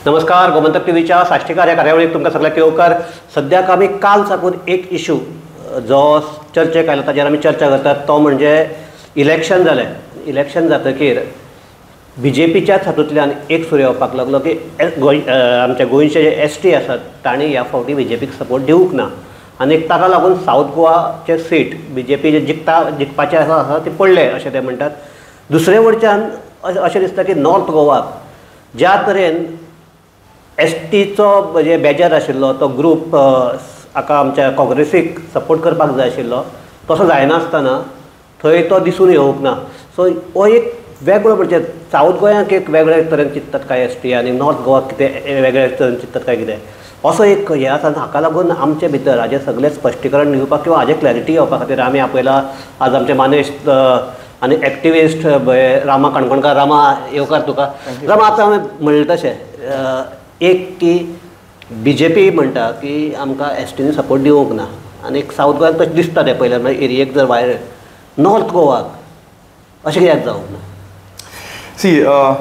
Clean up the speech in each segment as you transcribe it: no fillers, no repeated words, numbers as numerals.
नमस्कार, गोमंतक टीव्हीच्या साश्टीकार ह्या कार्यावळीक तुमकां सगळ्यांक येवकार. सद्याक आमी काल साकून एक इशू जो चर्चेक आयला ताजेर आमी चर्चा करतात, तो म्हणजे इलेक्शन जालें. इलेक्शन जातकीर बी जे पीच्याच हातूंतल्यान एक सूर येवपाक लागलो की गोंय आमच्या गोंयचे जे एस टी आसात तांणी ह्या फावटी बी जे पीक सपोर्ट दिवंक ना आनी ताका लागून सावथ गोवाचे सीट बी जे पी जे जिखता जिखपाचे आसा आसा ते पडले अशें ते म्हणटात. दुसरे वटच्यान अशें दिसता की नॉर्थ गोवाक ज्या तरेन एस टीचो म्हणजे बेजार आशिल्लो तो ग्रूप हाका आमच्या काँग्रेसीक सपोर्ट करपाक जाय आशिल्लो तसो जायनासतना थंय तो दिसून येवंक ना. सो हो एक वेगळो म्हणजे सावथ गोंयाक एक वेगळे तरेन चिंततात काय एस टी आनी नॉर्थ गोवाक कितें वेगळे तरेन चिंततात काय कितें असो एक हें आसा. हाका लागून आमचे भितर हाजें सगळें स्पश्टीकरण दिवपाक किंवा हाजें क्लॅरिटी येवपा खातीर आमी आपयला आज आमचे मानेस्त आनी एक्टिविस्ट रामा काणकोणकार. रामा, येवकार तुका. रामा, आतां हांवें म्हणलें तशें एक की बी जे पी म्हणटा की आमकां एस टीन सपोर्ट दिवंक ना आनी एक सावथ गोव्याक तशें दिसता तें पयलें म्हळ्यार एरियेक जर भायर नॉर्थ गोवाक अशें कित्याक जावंक ना? See,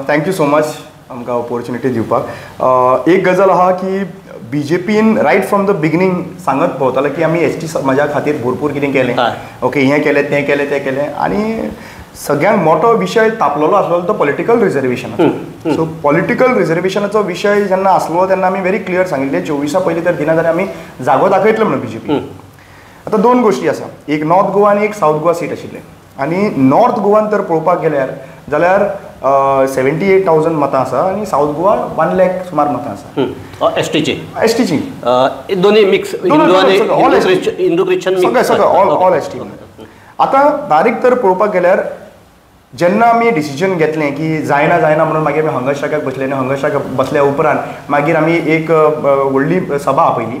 thank you so much आमकां ऑपोर्चुनिटी दिवपाक. एक गजाल आहा की बी जे पीन रायट फ्रॉम the beginning सांगत भोंवतालो की आमी एस टी समाजा खातीर भरपूर कितें केलें, ओके, हें केलें, तें केलें, तें केलें. आनी सगळ्यांत मोठो विशय तापलेलो आसलेलो तो पॉलिटिकल रिजर्वेशनाचो. सो पॉलिटिकल रिजर्वेशनाचो विशय जेन्ना आसलो तेन्ना आमी व्हेरी क्लियर सांगिल्लें 24 पयलीं तर दिना जाल्यार आमी जागो दाखयतले म्हणून बी जे पी. आतां दोन गोश्टी आसा, एक नॉर्थ गोवा आनी एक सावथ गोवा सीट आशिल्ले. आनी नॉर्थ गोवान तर पळोवपाक गेल्यार जाल्यार 78,000 मतां आसा आनी सावथ गोवा 1 लाख सुमार मतां आसा. एस टीची, एस टीची दोन्ही मिक्स, हिंदू क्रिश्चन सगळे सगळे ऑल एस टी. आतां बारीक तर पळोवपाक गेल्यार जेन्ना आमी डिसिजन घेतलें की जायना जायना म्हणून मागीर आमी हंगर स्ट्रायकाक बसले आनी हंगर स्ट्रायकाक बसल्या उपरांत मागीर आमी एक व्हडली सभा आपयली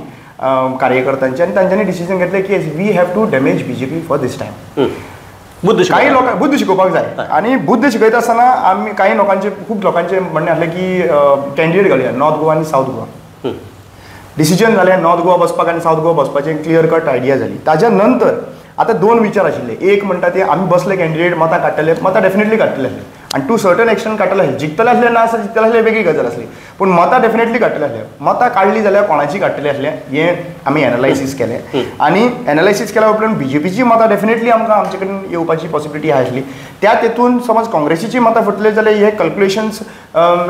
कार्यकर्त्यांची आनी तांच्यांनी डिसिजन घेतलें की we have to damage B J P for this time. काही लोकांक बुद्ध शिकोवपाक जाय आनी बुद्ध शिकयता आसतना आमी काही लोकांचे, खूब लोकांचे म्हणणें आसलें की कॅन्डिडेट घालया नॉर्थ गोवा आनी सावथ गोवा. डिसिजन जालें नॉर्थ गोवा बसपाक आनी सावथ गोवा बसपाचें क्लियर कट आयडिया जाली. ताज्या नंतर आतां दोन विचार आशिल्ले. एक म्हणटा ते आमी बसले कॅन्डिडेट मतां काडटले, मतां डेफिनेटली काडटले आसले आनी टू सर्टन एक्सटेंट काडटले आसले, जिखतले आसले ना आसले जिखतले आसले वेगळी गजाल आसली, पूण मतां डेफिनेटली काडटले आसले. मतां काडली जाल्यार कोणाची काडटले आसले हें आमी एनालायसीस केलें आनी एनालायसीस केल्या उपरांत बी जे पीची मतां डेफिनेटली आमकां आमचे कडेन येवपाची पॉसिबिलिटी आसली. त्या तेतून समज काँग्रेसीची मतां फुटले जाल्यार हे कॅल्क्युलेशन्स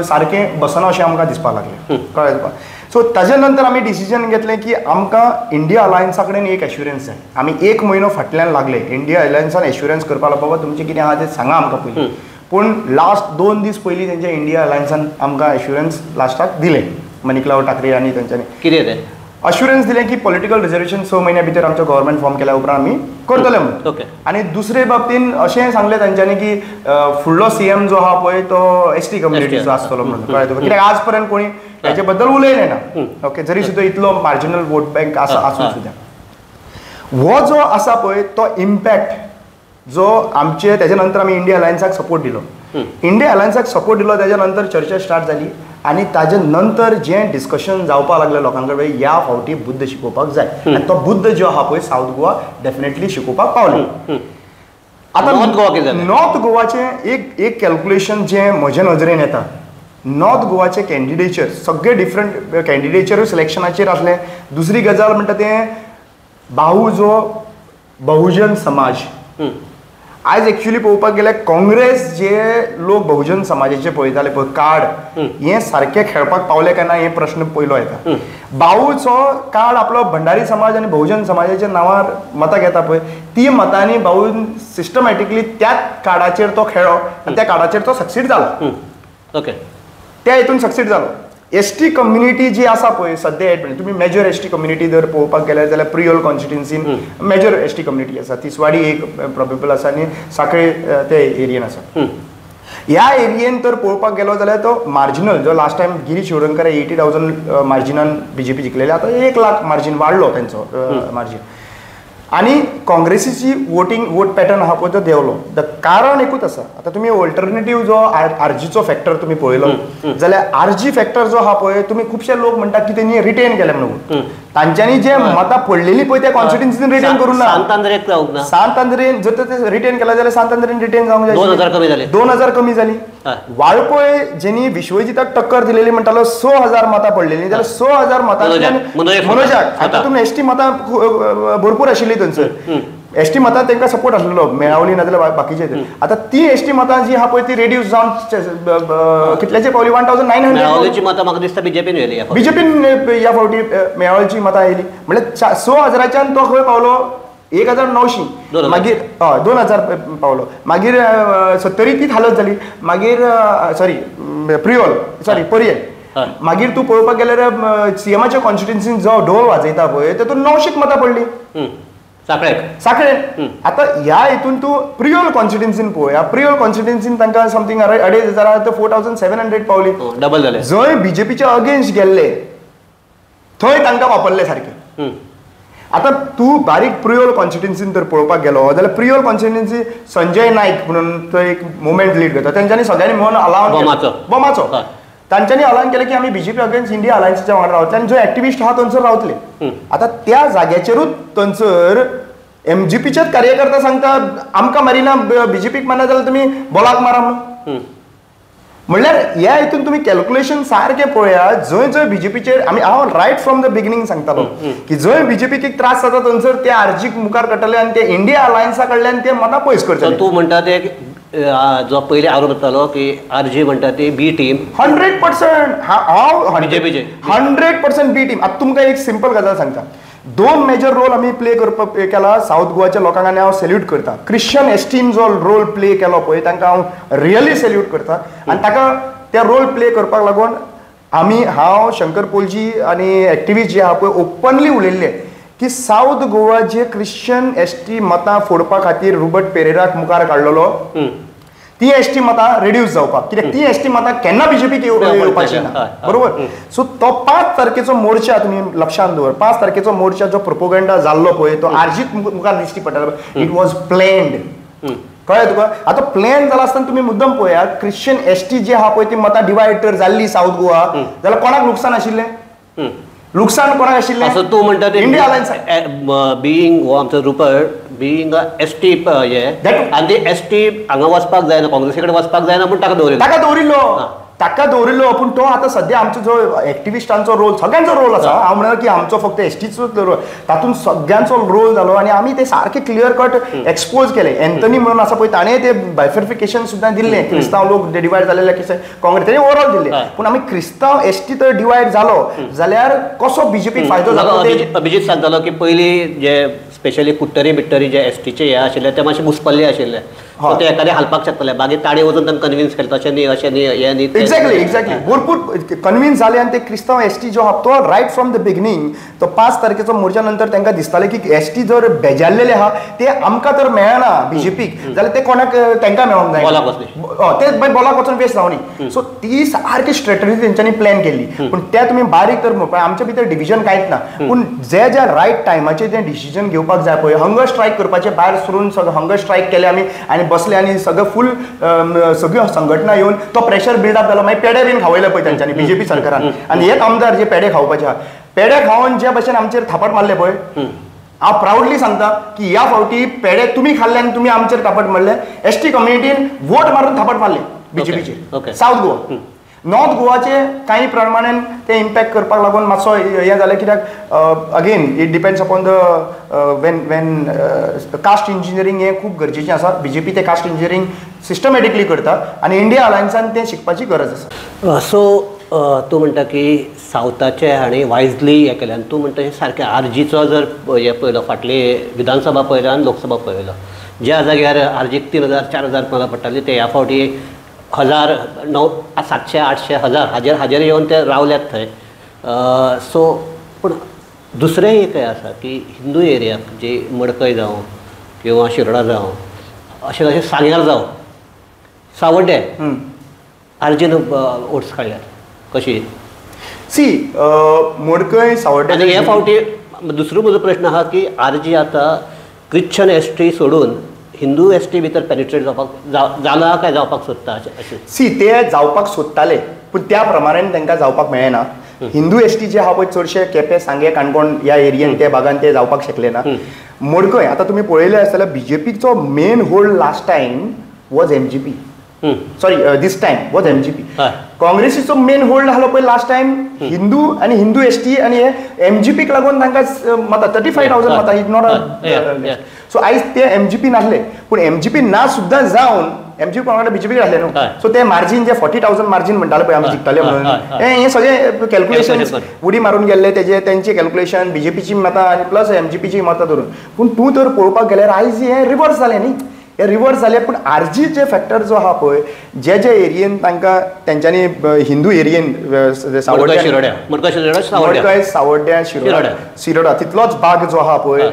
सारकें बसना अशें आमकां दिसपाक लागलें, कळ्ळें तुका. सो ताजे नंतर आमी डिसिजन घेतलें की आमकां इंडिया अलायन्सा कडेन एक एश्युरन्स जाय. आमी एक म्हयनो फाटल्यान लागले इंडिया अलायन्सान एश्युरन्स करपाक लागलो, बाबा तुमचें कितें आहा तें सांगा आमकां पयलीं. पूण लास्ट 2 दीस पयलीं तेंच्या इंडिया अलायन्सान आमकां एश्युरन्स लास्टाक दिलें, मणिकलाव ठाकरे आनी तेंच्यांनी कितें तें अश्युरन्स दिलें की पॉलिटिकल रिजर्वेशन 6 म्हयन्या भितर आमचो गव्हर्मेंट फॉर्म केल्या उपरांत आमी करतले म्हणून. ओके. आनी दुसरे बाबतीन अशें सांगलें तांच्यांनी की फुडलो सी एम जो आहा पळय तो एस टी कम्युनिटीचो आसतलो म्हणून, कळ्ळें तुका. कित्याक आज पर्यंत कोणी हेजे बद्दल उलयलें ना, ओके, जरी सुद्दां इतलो मार्जिनल वोट बँक आसा आसून सुद्दां. हो जो आसा पळय तो इम्पॅक्ट जो आमचे तेज्या नंतर आमी इंडिया अलायन्साक सपोर्ट दिलो, इंडिया अलायन्साक सपोर्ट दिलो तेज्या नंतर चर्चा स्टार्ट जाली आनी ताजे नंतर जें डिस्कशन जावपाक लागलें लोकां कडेन ह्या फावटी बुद्ध शिकोवपाक जाय आनी तो बुद्ध जो आहा पळय सावथ गोवा डेफिनेटली शिकोवपाक पावले. आतां नॉर्थ गोवा कितें जालें? नॉर्थ गोवाचें एक एक कॅल्क्युलेशन जें म्हज्या नजरेन येता, नॉर्थ गोवाचे कॅन्डिडेचर सगळे डिफरंट कॅन्डिडेचरूय सिलेक्शनाचेर आसलें. दुसरी गजाल म्हणटा तें भाऊ जो बहुजन समाज, आयज एक्चुअली पळोवपाक गेल्यार काँग्रेस जे लोक बहुजन समाजाचे पळयताले पळय कार्ड हें सारकें खेळपाक पावले काय ना हे प्रश्न पयलो येता. भाऊचो कार्ड आपलो भंडारी समाज आनी बहुजन समाजाच्या नांवार मतां घेता पळय ती मतांनी भाऊन सिस्टमॅटिकली त्याच कार्डाचेर तो खेळ्ळो आनी त्या कार्डाचेर तो सक्सीड जालो. ओके, त्या हितून सक्सीड जालो. एस टी कम्युनिटी जी आसा पळय सद्या तुमी मेजर एस टी कम्युनिटी जर पळोवपाक गेल्यार जाल्यार प्रियोल कॉन्स्टिट्युन्सीन मेजर एस टी कम्युनिटी आसा, तिसवाडी एक प्रोबेबल आसा आनी साखळे ते एरियेन आसा. ह्या एरियेन तर पळोवपाक गेलो जाल्यार तो मार्जिनल जो लास्ट टायम गिरीश चोडणकर 80,000 मार्जिनान बी जे पी जिखलेले, आतां 1 लाख मार्जीन वाडलो तेंचो मार्जीन. आनी काँग्रेसीची वोटींग वोट पॅटर्न आहा पळय तो देंवलो. The कारण एकूच आसा, आतां तुमी ऑल्टरनेटीव जो आरजीचो फॅक्टर तुमी पळयलो जाल्यार आरजी फॅक्टर जो आहा पळय तुमी खुबशे लोक म्हणटात की तेणी रिटेन केले म्हणून, तांच्यांनी जे मतां पडलेली पळय त्या कॉन्स्टिट्युन्सीन रिटेन करूंक ना. सांत आंद्रेक जावंक ना. सांत आंद्रेन जर ते रिटेन केला जाल्यार सांत आंद्रेन रिटेन जावंक जाय. 2000 कमी जाली. 2000 कमी जाली. वाळपय जेनी विश्वजिताक टक्कर दिलेली म्हणटालो 6000 मतां पडलेली जाल्यार 6000 मतां मनोजाक. आतां तुमी एसटी मतां भरपूर आशिल्ली थंयसर, एसटी मतां तांकां सपोर्ट आसलेलो मेळावली नाजाल्यार बाकीचे. आतां ती एसटी मतां जी आहा पळय ती रेड्यूस जावन कितल्याचे पावली 1900. मेळावलीची मतां म्हाका दिसता बीजेपीन व्हेली. बीजेपीन ह्या फावटी मेळावलीची मतां आयली म्हणल्यार 6000च्यान तो खंय पावलो 1900, मागीर 2000 पावलो, मागीर सत्तरी तीच हालत जाली, मागीर सॉरी प्रियोल सॉरी पर्यें, मागीर तूं पळोवपाक गेल्यार सीएमाच्या कॉन्स्टिट्युन्सीन जो ढोल वाजयता पळय तातूंत 900 मतां पडली साखळे. आतां ह्या हितून तूं प्रियोल कॉन्स्टिट्युन्सीन पळोवया, प्रियोल कॉन्स्टिट्युन्सीन तांकां समथींग 2500 4700 पावली, डबल जाले. जंय बीजेपीच्या अगेन्स्ट गेल्ले थंय तांकां वापरले सारके. आतां तूं बारीक प्रियोल कॉन्स्टिट्युन्सीन जर पळोवपाक गेलो जाल्यार प्रियोल कॉन्स्टिट्युन्सी संजय नायक म्हणून तो एक मुवमेंट लीड करता, तेंच्यांनी सगळ्यांनी म्हणून अलावन बोमाचो तांच्यांनी अलावन केलें की आमी बीजेपी अगेन्स्ट इंडिया अलायन्साच्या वांगडा रावतले आनी जो एक्टिविस्ट आहा थंयसर रावतले. आतां त्या जाग्याचेरूच थंयसर एमजीपीचेच कार्यकर्ता सांगता आमकां मारिना बीजेपीक मारना जाल्यार तुमी बोलाक मारा म्हणून. म्हणल्यार ह्या हितून तुमी कॅल्क्युलेशन सारकें पळया, जंय जंय बीजेपीचेर आमी हांव रायट फ्रॉम the beginning सांगतालो की जंय बीजेपीक एक त्रास जाता थंयसर ते आरजीक मुखार काडटले आनी ते इंडिया अलायन्सा कडल्यान ते मतां पयस करतले. तूं म्हणटा ते जो पयलीं आरोप जातालो की आरजी म्हणटा ती बी टीम 100% हांव बीजेपीचे 100% बी टीम. आतां तुमकां एक सिंपल गजाल सांगता, 2 मेजर रोल आमी प्ले करपाक केला सावथ गोवाच्या लोकांक आनी हांव सॅल्यूट करता. क्रिश्चन एस्टीन जो रोल प्ले केलो पळय तांकां हांव रियली सॅल्यूट करता आनी ताका त्या रोल प्ले करपाक लागून आमी हांव शंकर पोलजी आनी एक्टिविस्ट जे आहा पळय ओपनली उलयल्ले की सावथ गोवा जे क्रिश्चन एसटी मतां फोडपा खातीर रुबर्ट पेरेराक मुखार काडलेलो ती एसटी मतां रेड्यूस जावपाक, कित्याक ती एसटी मतां केन्ना बीजेपीक येवपाची ना, बरोबर. सो तो 5 तारखेचो मोर्चा तुमी लक्षांत दवर, 5 तारखेचो मोर्चा जो प्रोपोगंडा जाल्लो पळय तो आरजीत मुखार दिश्टी पडटालो. It was planned, कळ्ळें तुका. आतां प्लॅन जाला आसतना तुमी मुद्दम पळयात क्रिश्चन एसटी जे आहा पळय ती मतां डिवायड तर जाल्ली सावथ गोवा जाल्यार कोणाक लुकसाण आशिल्लें? लुकसाण कोणाक आशिल्लें? असो तूं म्हणटा ते इंडिया अलायन्स बिईंग हो आमचो रुपर्ट बिईंग एस टी हे आनी ती एस टी हांगा वचपाक जायना, काँग्रेसी कडेन वचपाक जायना म्हूण ताका दवरिल्लो, ताका दवरिल्लो. पूण तो आतां सद्या आमचो जो एक्टिविस्टांचो रोल सगळ्यांचो रोल आसा, हांव म्हणना की आमचो फक्त एसटीचोच रोल, तातूंत सगळ्यांचो रोल जालो आनी आमी ते सारके क्लियर कट एक्सपोज केले. एंथनी म्हणून आसा पळय ताणें ते बायफर्फिकेशन सुद्दां दिल्लें, क्रिस्तांव लोक डिवायड जालेले कशे काँग्रेस तेणें ओवरऑल दिल्लें. पूण आमी क्रिस्तांव एसटी तर डिवायड जालो जाल्यार कसो बीजेपीक फायदो जालो? अभिजीत सांगतालो की पयलीं जे स्पेशली कुट्टरी बिट्टरी जे एसटीचे हे आशिल्ले ते मातशे घुसपल्ले आशिल्ले, ते एकादे हालपाक शकतले, मागीर ताणें वचून तांकां कन्विन्स केलें तशें न्ही अशें न्ही हें न्ही. एक्झॅक्टली एक्झॅक्टली भरपूर कन्विन्स जाले आनी ते क्रिस्तांव एसटी जो आहा तो रायट फ्रॉम the beginning तो 5 तारखेचो मोर्चा नंतर तांकां दिसतालें की एसटी जर बेजारलेले आहा ते आमकां तर मेळना बीजेपीक जाल्यार ते कोणाक तांकां मेळोंक जाय, ते मागीर बोलाक वचून वेस्ट जावनी. सो ती सारकी स्ट्रेटजी तेंच्यांनी प्लॅन केल्ली. पूण ते तुमी बारीक तर म्हणपाक आमच्या भितर डिविजन कांयच ना, पूण जे ज्या रायट टायमाचेर तें डिसिजन घेवपाक जाय पळय, हंगर स्ट्रायक करपाचें भायर सरून सगळें हंगर स्ट्रायक केलें आमी आनी बसले आनी सगळें फूल सगळ्यो संघटना येवन तो प्रेशर बिल्डअप जालो. मागीर पेडे बीन खावयले पळय तेंच्यांनी बीजेपी सरकारान आनी हेच आमदार जे पेडे खावपाचे आहा, पेडे खावन जे भशेन आमचेर थापट मारले पळय, हांव प्रावडली सांगता की ह्या फावटी पेडे तुमी खाल्ले आनी तुमी आमचेर थापट मारले. एसटी कम्युनिटीन वोट मारून थापट मारले बीजेपीचेर. सावथ गोवा नॉर्थ गोवाचे कांय प्रमाणान ते इम्पॅक्ट करपाक लागून मातसो हें जालें, कित्याक again it depends upon the when when caste engineering हें खूब गरजेचें आसा. बीजेपी ते कास्ट इंजिनियरींग सिस्टमॅटिकली करता आनी इंडिया अलायन्सान तें शिकपाची गरज आसा. सो तूं म्हणटा की सावथाचे हांणी वायजली हें केलें आनी तूं म्हणटा हें सारकें आरजीचो जर हें पळयलो फाटली विधानसभा पळयलो आनी लोकसभा पळयलो, ज्या जाग्यार आरजीक 3000 4000 मतां पडटालीं ते ह्या फावटी 1000 9 700 800 1000 हाजेर हाजेर येवन ते रावल्यात थंय. सो पूण दुसरें एक आसा की हिंदू एरियाक जी मडकय जावं किंवा शिरोडा जावं अशें अशें सांग्यार जावं सावड्डे आरजीन वोट्स काडल्यात कशी? सी मडकय सावड्डे आनी हे फावटी दुसरो म्हजो प्रश्न आहा की आरजी आतां क्रिश्चन एस टी सोडून हिंदू एस टी भितर पेनिट्रेट जावपाक जाला काय जावपाक सोदता अशें? सी ते जावपाक सोदताले पूण त्या प्रमाणे तांकां जावपाक मेळना. हिंदू एस टी जे आहा पळय चडशे केपें, सांगें, काणकोण ह्या एरियेन त्या भागान ते जावपाक शकले ना. मडकय आतां तुमी पळयलें आसतलें जाल्यार बीजेपीचो main hold last time was MGP, sorry this time was MGP. काँग्रेसीचो main hold आसलो पळय लास्ट टायम हिंदू आनी हिंदू एस टी आनी हे एमजीपीक लागून तांकां मतां 35,000 मतां, is not a. सो आयज ते एमजीपी नासले, पूण एमजीपी ना सुद्दां जावन एमजीपी वांगडा बीजेपी आसले न्हू, सो ते मार्जीन जे 40,000 मार्जीन म्हणटाले पळय आमी जिखतले म्हणून, हें सगळें कॅल्क्युलेशन उडी मारून गेल्ले तेजे, तेंचे कॅल्क्युलेशन बीजेपीची मतां आनी प्लस एमजीपीची मतां धरून. पूण तूं तर पळोवपाक गेल्यार आयज हें रिवर्स जालें न्ही, हे रिवर्स जालें. पूण आरजी जे फॅक्टर जो आहा पळय जे जे एरियेन तांकां तेंच्यांनी हिंदू एरियेन मडकय, सावड्ड्या, शिरोडा तितलोच भाग जो आहा पळय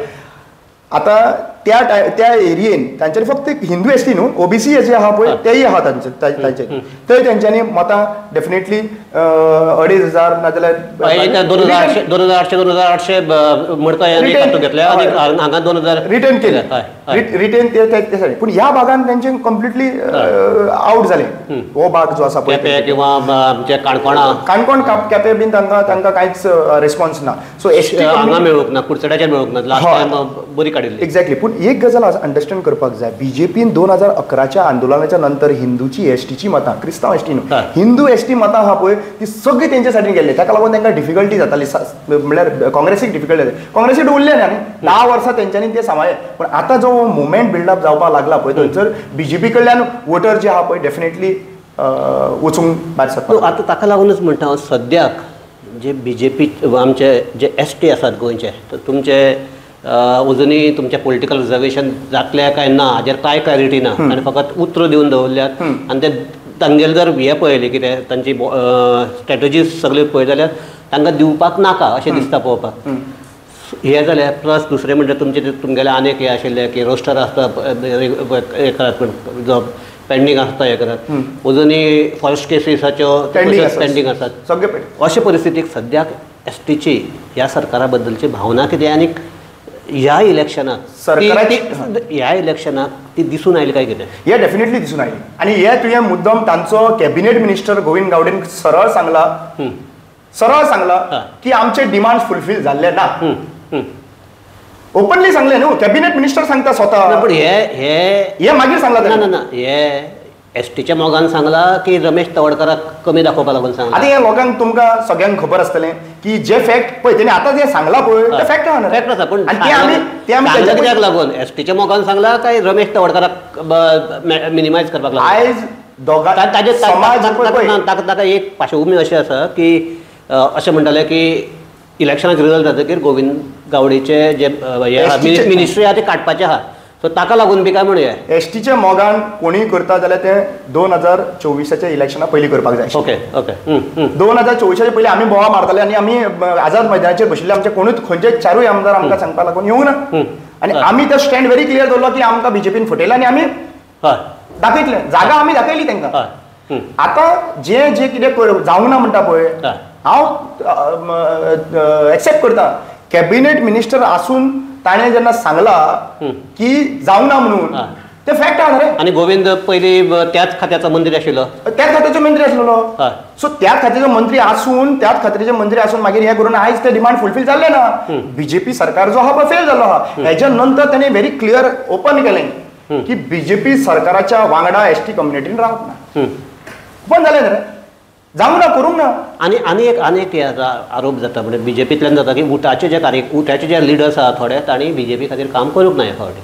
आतां त्या त्या एरियेन तांच्यांनी फक्त हिंदू एस टी न्हू, ओबीसी जे आहा पळय तेय आहा तांचे, थंय तेंच्यांनी मतां डेफिनेटली 2,500 नाजाल्यार 2,800 2,800 मडकय हांगा 2,000 रिटर्न केले, रिटर्न ते सायडीन. पूण ह्या भागान तेंचे कंप्लिटली आवट जाले हो भाग जो आसा पळय, किंवा आमचे काणकोणा, काणकोण केपें बीन तांकां तांकां कांयच रिस्पॉन्स ना. सो एस टी हांगा मेळूंक ना, कुडचड्याचेर मेळूंक ना, लास्ट टायम बरी काडिल्ली. एक्झॅक्टली. पूण एक गजाल अंडरस्टँड करपाक जाय, बीजेपीन 2011च्या आंदोलनाच्या नंतर हिंदूची एस टीची मतां, क्रिस्तांव एस टी न्हू, हिंदू एस टी मतां आहा पळय ती सगळी तेंच्या सायडीन गेल्ली. ताका लागून तांकां डिफिकल्टी जाताली, म्हणल्यार काँग्रेसीक डिफिकल्टी जाताली. काँग्रेसीक उरले न्ही 10 वर्सां तेंच्यांनी ते सांबाळ्ळे. पूण आतां जो मुवमेंट बिल्डअप जावपाक लागला पळय थंयसर बीजेपी कडल्यान वोटर जे आहा पळय डेफिनेटली वचूंक भायर सरता. आतां ताका लागूनच म्हणटा हांव, सद्याक जे बीजेपी आमचे जे एस टी आसात गोंयचे, तर तुमचे अजुनूय तुमचें पॉलिटिकल रिजर्वेशन जातलें काय ना हाजेर कांय क्लॅरिटी ना, आनी फकत उतरां दिवन दवरल्यात. आनी ते तांगेले जर हें पळयलें कितें तांची स्ट्रेटजीज सगळ्यो पळयत जाल्यार तांकां दिवपाक नाका अशें दिसता पळोवपाक. हें जालें. प्लस दुसरें म्हणजे तुमचें तुमगेलें आनी एक हें आशिल्लें की रोस्टर आसता हें करात, जो पेंडींग आसता हें करात, अजुनूय फॉरेस्ट केसीसाच्यो पेंडींग आसात सगळे. अशे परिस्थितीक सद्याक एस टीची ह्या सरकारा बद्दलची भावना कितें आनी ह्या इलेक्शनाक ह्या इलेक्शनाक ती दिसून आयली काय कितें? हे डेफिनेटली दिसून आयली. आनी हे तुवें मुद्दम तांचो कॅबिनेट मिनिस्टर गोविंद गावडेन सरळ सांगला, सरळ सांगला की आमचे डिमांड फुलफील जाल्ले ना, ओपनली सांगले न्हू, कॅबिनेट मिनिस्टर सांगता स्वता. पण हे हे मागीर सांगला ना ना हे एस टीच्या मोगान सांगला की रमेश तवडकाराक कमी दाखोवपा लागून सांगला. आतां हे लोकांक तुमकां सगळ्यांक खबर आसतलें की जे फॅक्ट पळय तेणी आतां जे सांगला पळय ते फॅक्ट आहा, फॅक्ट आसा. पूण कित्याक लागून एस टीच्या मोगान सांगला काय रमेश तवडकाराक मिनिमायज करपाक लागून? आयज दोगां ताका ताका एक पार्श्वभूमी अशी आसा की अशें म्हणटाले की इलेक्शनाक रिजल्ट जातकीर गोविंद गावडेचे जे मिनिस्ट्री आहा ते काडपाचे आहा, सो ताका लागून बी काय म्हणूया एस टीच्या मोगान कोणीय करता जाल्यार ते 2024च्या इलेक्शना पयलीं करपाक जाय. ओके ओके 2024च्या पयलीं आमी बोवा मारताले आनी आमी आझाद मैदानाचेर बशिल्ले, आमचे कोणूच खंयचे चारूय आमदार आमकां सांगपाक लागून येवंक ना. आनी आमी तो स्टँड व्हेरी क्लियर दवरलो की आमकां बीजेपीन फटयला आनी आमी दाखयतले, जागा आमी दाखयली तांकां. आतां जे जे कितें जावंक ना म्हणटा पळय, हांव एक्सेप्ट करता कॅबिनेट मिनिस्टर आसून ताणें जेन्ना सांगला की जावंक ना म्हणून, ते फॅक्ट आहा रे. आनी गोविंद पयलीं त्याच खात्याचो मंत्री आशिल्लो, त्याच खात्याचो मंत्री आसलेलो. सो त्याच खात्याचो मंत्री आसून, त्याच खात्याचे मंत्री आसून मागीर हें करून आयज ते डिमांड फुलफील जाल्ले ना. बीजेपी सरकार जो आहा पळय फेल जाल्लो आहा. हेच्या नंतर ताणें व्हेरी क्लियर ओपन केलें की बीजेपी सरकाराच्या वांगडा एस टी कम्युनिटीन रावप ना, ओपन जालें रे, जावंक ना, करूंक ना. आनी आनी एक आनी एक आरोप जाता म्हणजे बीजेपींतल्यान जाता की उटाचे जे कार्य उटाचे जे लिडर्स आहा थोडे तांणी बीजेपी खातीर काम करूंक ना हे फावटी.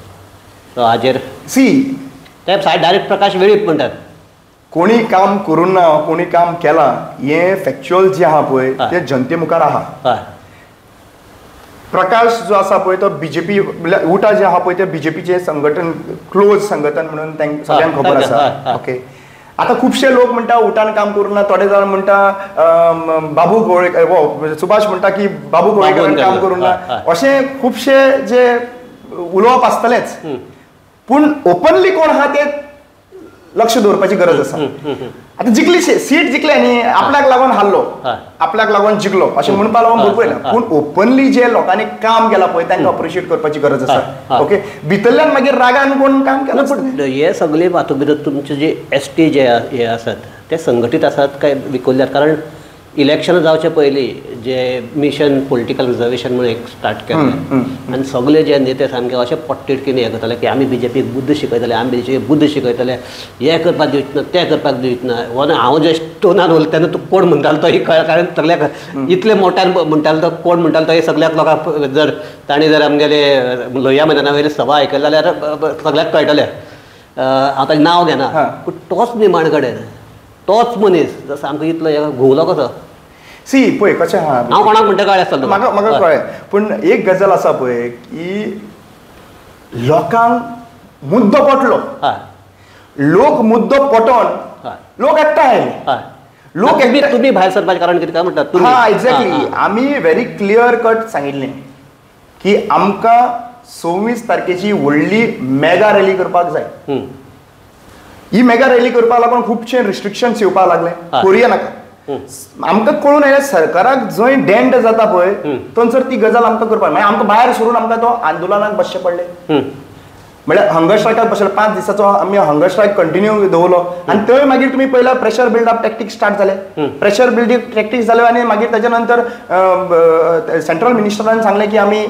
सो हाजेर सी ते सायड डायरेक्ट प्रकाश वेळीप म्हणटात कोणी काम करूंक ना, कोणी काम केलां हें फॅक्च्युअल जें आहा पळय तें जनते मुखार आहा. प्रकाश जो आसा पळय तो बीजेपी म्हणल्यार उटा जे आहा पळय ते बीजेपीचें संघटन, क्लोज संघटन म्हणून तांकां सगळ्यांक खबर आसा. ओके, आतां खुबशे लोक म्हणटा उटान काम करूं ना, थोडे जाण म्हणटा बाबू गोळे, सुभाष म्हणटा की बाबू गोवेकरान काम करूं ना, अशें खुबशे जे उलोवप आसतलेंच. पूण ओपनली कोण आहा ते लक्ष दवरपाची गरज आसा. आतां जिखली सीट जिखले न्ही, आपल्याक लागून हारलो, आपल्याक लागून जिखलो अशें म्हणपाक लागून भरपूर येना. पूण ओपनली जे लोकांनी काम केलां पळय तांकां अप्रिशिएट करपाची गरज आसा. ओके, भितरल्यान मागीर रागान कोण काम केलां. पूण हे सगळे हातूंत भितर तुमचे जे एस टी जे हे आसात ते संघटीत आसात काय विकोल्यात? कारण इलेक्शन जावचे पयलीं जे मिशन पॉलिटिकल रिजर्वेशन म्हणून एक स्टार्ट केलें आनी सगळे जे नेते सामके अशे पोटतिडकीन हें करताले की आमी बीजेपीक बुद्द शिकयतले, आमी बीजेपीक बुद्द शिकयतले, हें करपाक दिवचे ना, तें करपाक दिवचे ना. हो ना हांव जे टोनान उलयता तेन्ना तूं कोण म्हणटालो तो कळ्ळें, कारण सगळ्याक इतले मोट्यान म्हणटालो तो कोण म्हणटालो तो हे सगळ्याक लोकांक जर तांणी जर आमगेले लोहिया मैदाना वयली सभा आयकली जाल्यार सगळ्याक कळटलें. हांव ताजें नांव घेना, पूण तोच निमाण कडेन तोच मनीस जसो आमकां इतलो घुंवलो कसो. सी पळय कशें आहा, हांव कोणाक म्हणटा कळ्ळें आसतलें म्हाका, म्हाका कळ्ळें. पूण एक गजाल आसा पळय की लोकांक मुद्दो पटलो, लोक मुद्दो पटोवन लोक एकठांय आयले. लोक तुमी भायर सरपाचें कारण कितें काय म्हणटा? हा एक्झॅक्टली, आमी व्हेरी क्लियर कट सांगिल्लें की आमकां 26 तारखेची व्हडली मेगा रॅली करपाक जाय. ही मेगा रॅली करपाक लागून खुबशे रिस्ट्रिक्शन्स येवपाक लागले, करुया नाका. आमकां कळून आयलें सरकाराक जंय डेंट जाता पळय थंयसर ती गजाल आमकां करपाक, मागीर आमकां भायर सरून आमकां तो आंदोलनाक बसचें पडलें. म्हळ्यार हंगर स्ट्रायकाक बसले, 5 दिसाचो आमी हंगर स्ट्रायक कंटिन्यू दवरलो आनी थंय मागीर तुमी पयला प्रेशर बिल्डअप टॅक्टिक्स स्टार्ट जाले. प्रेशर बिल्डअप टॅक्टिक्स जाले आनी मागीर ताच्या नंतर सेंट्रल मिनिस्टरान सांगलें की आमी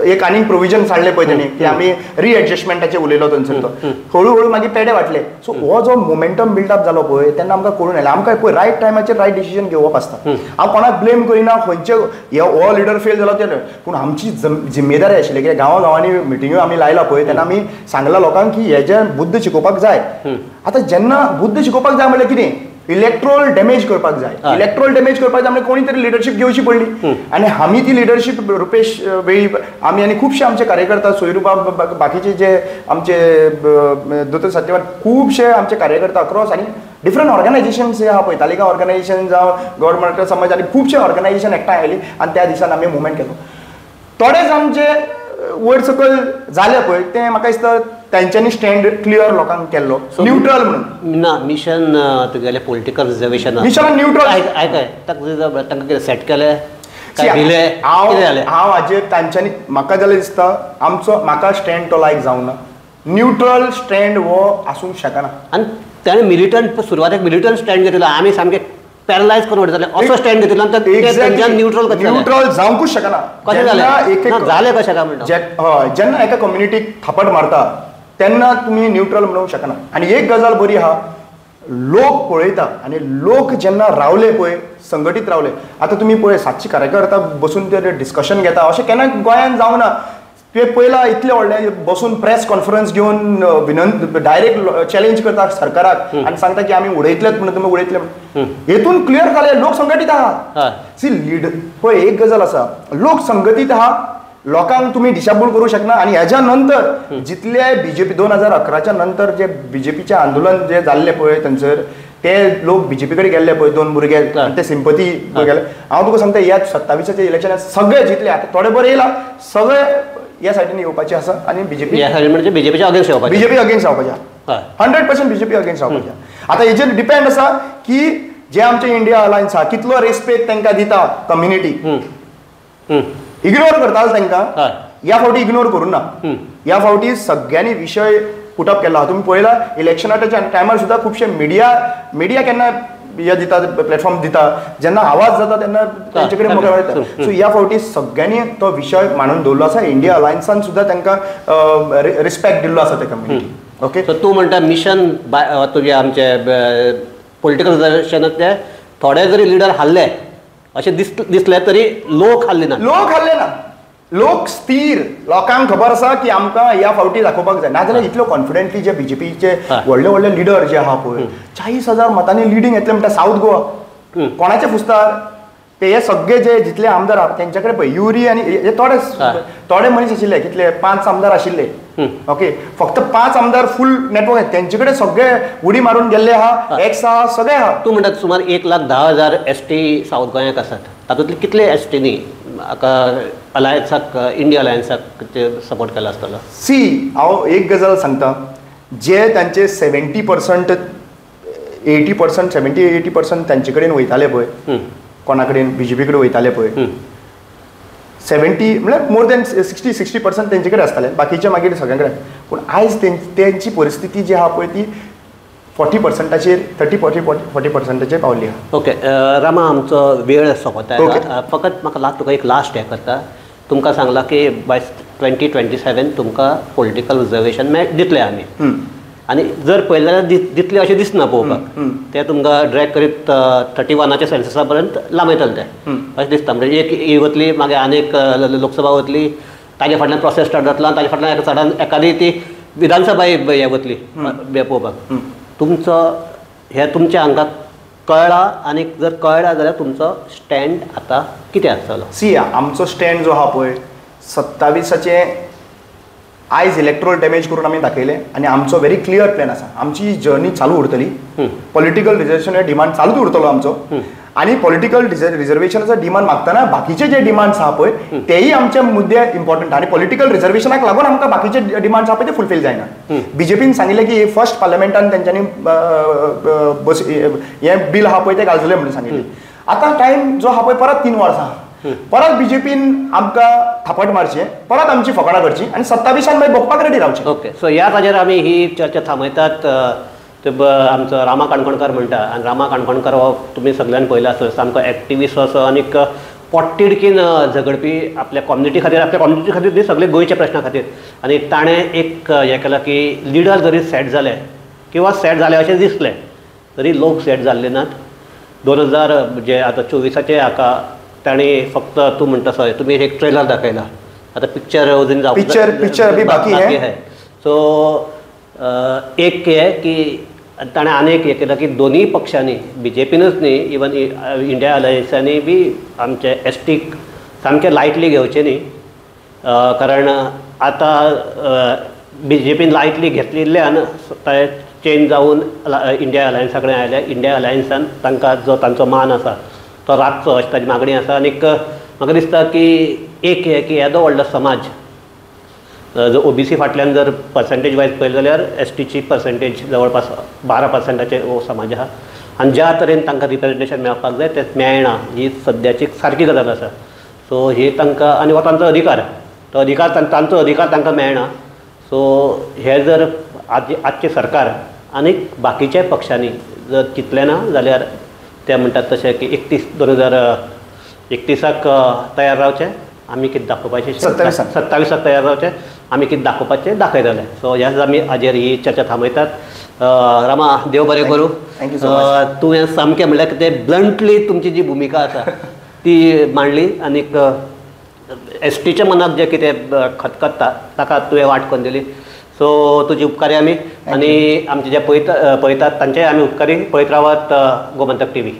एक आनीक प्रोविजन हाडलें पळय तेणी की आमी रिएडजस्टमेंटाचेर उलयलो थंयसर तो हळू हळू मागीर पेडे वांटले. सो हो जो मोमेंटम बिल्डअप जालो पळय तेन्ना आमकां कळून आयलें आमकां पळय रायट टायमाचेर रायट डिसिजन घेवप आसता. हांव कोणाक ब्लेम करिना, खंयचे हो लिडर फेल जालो ते, पूण आमची जिम्मेदारी आशिल्ली कित्याक गांवा गांवांनी मिटिंग्यो आमी लायला पळय तेन्ना आमी सांगला लोकांक की हेजे बुद्द शिकोवपाक जाय. आतां जेन्ना बुद्द शिकोवपाक जाय म्हणल्यार कितें, इलेक्ट्रोल डॅमेज करपाक जाय. इलेक्ट्रोल डॅमेज करपाक जाय म्हणजे कोणी तरी लिडरशीप घेवची पडली आनी आमी ती लिडरशीप रुपेश वेळीप आमी आनी खुबशे आमचे कार्यकर्ता सोयरुबा बाकीचे जे आमचे दोतोर सत्यवान खुबशे आमचे कार्यकर्ता अक्रॉस आनी डिफरंट ऑर्गनायझेशन्स जे आहा पळय, तालिका ऑर्गनायझेशन जावं गव्हर्मेंट समाज आनी खुबशे ऑर्गनायझेशन एकठांय आयली आनी त्या दिसान आमी मुवमेंट केलो. थोडेच आमचे वयर सकयल जाले पळय तें म्हाका दिसता तांच्यांनी स्टँड क्लियर लोकांक केल्लो न्यूट्रल म्हणून ना. मिशन तुगेलें पॉलिटिकल रिजर्वेशन मिशन न्यूट्रल आयकय तांकां कितें सेट केलें काय दिलें? हांव हाजेर तांच्यांनी म्हाका जाल्यार दिसता आमचो म्हाका स्टँड तो लायक जावना. न्यूट्रल स्टँड हो आसूंक शकना. आनी ताणें मिलिटंट सुरवातेक मिलिटंट स्टँड घेतिल्लो, आमी सामके पॅरलायज करून उडयतले असो स्टँड घेतिल्लो आनी न्यूट्रल न्यूट्रल जावंकूच शकना. कशें जालें? जालें कशें काय म्हणटा? हय, जेन्ना एका कम्युनिटीक थापट मारता तेन्ना तुमी न्यूट्रल म्हणूंक शकना. आनी एक गजाल बरी आहा, लोक पळयता आनी लोक जेन्ना रावले पळय संघटीत रावले. आतां तुमी पळय 700 कार्यकर्ता बसून ते डिस्कशन घेता अशें केन्ना गोंयांत जावना. तुवें पयला इतले व्हडले बसून प्रेस कॉन्फरन्स घेवन विनंती डायरेक्ट चॅलेंज करता सरकाराक आनी सांगता की आमी उडयतलेच म्हणून, तुमी उडयतले म्हणून. हेतून क्लियर जालें लोक संघटीत आहा. सी लीड पळय एक गजाल आसा, लोक संघटीत आहा, लोकांक तुमी दिशाभूल करूं शकना. आनी हेज्या नंतर जितले बीजेपी 2011च्या नंतर जे बीजेपीचें आंदोलन जे जाल्लें पळय थंयसर ते लोक बीजेपी कडेन गेल्ले पळय 2 भुरगे ते सिंपती गेले. हांव तुका सांगता ह्या 27च्या इलेक्शनाक सगळे जितले आतां थोडे बरे येयला सगळे ह्या सायडीन येवपाचे आसा आनी बीजेपी ह्या सायडीन म्हणजे बीजेपीच्या अगेन्स्ट येवपाचे, बीजेपी अगेन्स्ट रावपाचे, 100% बीजेपी अगेन्स्ट रावपाचे. आतां हेजेर डिपेंड आसा की जे आमचे इंडिया अलायन्स आहा कितलो रेस्पेक्ट तांकां दिता कम्युनिटी. इग्नोर करताले तांकां, ह्या फावटी इग्नोर करूं ना. ह्या फावटी सगळ्यांनी विशय पुटअप केला. तुमी पळयला इलेक्शनाच्या टायमार सुद्दां खुबशे मिडिया मिडिया केन्ना हे दिता प्लॅटफॉर्म दिता, जेन्ना आवाज जाता तेन्ना तेंचे कडेन मुखार वयता. सो ह्या फावटी सगळ्यांनी तो विशय मांडून दवरलो आसा. इंडिया अलायन्सान सुद्दां तांकां रिस्पेक्ट दिल्लो आसा त्या कम्युनिटी. ओके, सो तूं म्हणटा मिशन तुगे आमचे पॉलिटिकल रिजर्वेशनांतले थोडे जरी लिडर हारले अशें दिसले तरी लोक हारले ना, लोक हारले ना, लोक स्थिर. लोकांक खबर आसा की आमकां ह्या फावटी दाखोवपाक जाय. नाजाल्यार इतलो कॉन्फिडंटली जे बीजेपीचे व्हडले व्हडले लिडर जे आहा पळय 40,000 मतांनी लिडींग येतले म्हणटा सावथ गोवा कोणाचे फुस्तार ते हे सगळे जे जितले आमदार आहा तेंचे कडेन पळय युरी आनी हे थोडे थोडे मनीस आशिल्ले, कितले 5 आमदार आशिल्ले. ओके, फक्त 5 आमदार फूल नेटवर्क तेंचे कडेन सगळे उडी मारून गेल्ले आहा, एक्स आहा, सगळे आहा. तूं म्हणटा सुमार 1,10,000 एस टी सावथ गोंयाक आसात, तातूंतले कितले एस टीनी हाका अलायन्साक इंडिया अलायन्साक सपोर्ट केला आसतलो? सी हांव एक गजाल सांगता, जे तांचे 70% 80% 70-80% तांचे कडेन वयताले पळय, कोणा कडेन बीजेपी कडेन वयताले पळय, 70 म्हळ्यार मोर दॅन 60% तेंचे कडेन आसताले, बाकीचे मागीर सगळ्यां कडेन. पूण आयज तेंची परिस्थिती जी आहा पळय ती 40%चेर 30 40 40% पावली आहा. ओके रामा, आमचो वेळ सोंपता. फकत म्हाका तुका एक लास्ट हें करता, तुमकां सांगलां की बाय 2027 तुमकां पॉलिटिकल रिजर्वेशन दितले आमी, आनी जर पळयलें जाल्यार दितले अशें दिसना पळोवपाक, ते तुमकां ड्रॅग करीत 31च्या सेन्ससा पर्यंत लांबयतले ते अशें दिसता. म्हणजे एक ही वतली, मागीर आनी एक लोकसभा वतली, ताजे फाटल्यान प्रोसेस स्टार्ट जातलो आनी ताजे फाटल्यान चडान एकादी ती विधानसभा हें वतली पळोवपाक. तुमचो हें तुमच्या हांकां कळ्ळा, आनी जर कळ्ळा जाल्यार तुमचो स्टँड आतां कितें आसतलो? सी, आमचो स्टँड जो आहा पळय 27चें आयज इलेक्ट्रोल डॅमेज करून आमी दाखयलें आनी आमचो व्हेरी क्लियर प्लॅन आसा. आमची जर्नी चालू उरतली, पॉलिटिकल रिजर्वेशन हे डिमांड चालूच उरतलो आमचो, आनी पॉलिटिकल रिजर्वेशनाचो डिमांड मागतना बाकीचे जे डिमांड्स आहा पळय तेय आमचे मुद्दे इम्पॉर्टंट, आनी पॉलिटिकल रिजर्वेशनाक लागून आमकां बाकीचे डिमांड्स आहा पळय ते फुलफील जायना. बीजेपीन सांगिल्लें की फर्स्ट पार्लमेंटान तेंच्यांनी बस हें बील आहा पळय तें घालतलें म्हणून सांगिल्लें. आतां टायम जो आहा पळय परत 3 वर्सां, परत बीजेपीन आमकां थापट मारचें, परत आमची फकाणां करची आनी 27 मागीर भोगपाक रेडी रावचें. ओके, सो ह्या ताजेर आमी ही चर्चा थांबयतात. आमचो रामा काणकोणकार म्हणटा, आनी रामा काणकोणकार हो तुमी सगळ्यान पळयला आसतलो, सामको एक्टिविस्ट असो आनीक पोटतिडकीन झगडपी आपल्या कम्युनिटी खातीर, आपल्या कम्युनिटी खातीर न्ही, सगळे गोंयच्या प्रश्ना खातीर. आनी ताणें एक हें केलां की लिडर जरी सेट जाले किंवा सेट जाले अशें दिसलें तरी लोक सेट जाल्ले नात. 2000 जे आतां 24 हाका ताणें फक्त तूं म्हणटा सय तुमी एक ट्रेलर दाखयला, आतां पिक्चर अजून पिक्चर बी बाकी आहे. सो एक हें की ताणें आनी एक हें केलां की दोनूय पक्षांनी, बीजेपीनूच न्ही, इवन इंडिया अलायन्सांनी बी आमचे एसटीक सामकें लायटली घेवचें न्ही, कारण आतां बीजेपीन लायटली घेतलेल्यान ते चेंज जावन इंडिया अलायन्सा कडेन आयले. इंडिया अलायन्सान तांकां जो तांचो मान आसा तो राखचो अशी ताजी मागणी आसा. आनीक म्हाका दिसता की एक हें की येदो व्हडलो समाज जो ओबीसी फाटल्यान जर पर्संटेज वायज पळयलें जाल्यार एसटीची पर्संटेज जवळपास 12% हो समाज आहा, आनी ज्या तरेन तांकां रिप्रेजेंटेशन मेळपाक जाय तें मेळना, ही सद्याची सारकी गजाल आसा. सो ही तांकां, आनी हो तांचो अधिकार, तो अधिकार तांचो अधिकार तांकां मेळना. सो हे जर आजचें सरकार आनी बाकीच्या पक्षांनी जर चिंतलें ना जाल्यार ते म्हणटात तशें की 2031 तयार रावचें, आमी कितें दाखोवपाचें, 27 तयार रावचें, आमी कितें दाखोवपाचें दाखयतले. सो ह्याच आमी हाजेर ही चर्चा थांबयतात. रामा, देव बरें करूं. तुवें सामकें म्हणल्यार कितें ब्लंटली तुमची जी भुमिका आसा ती मांडली, आनीक एसटीच्या मनाक जें कितें खतखत्ता ताका तुवें वाट करून दिली. सो तुजी उपकारी आमी, आनी आमचे जे पळयतात तांचेय आमी उपकारी. पळयत रावात गोमंतक टीव्ही.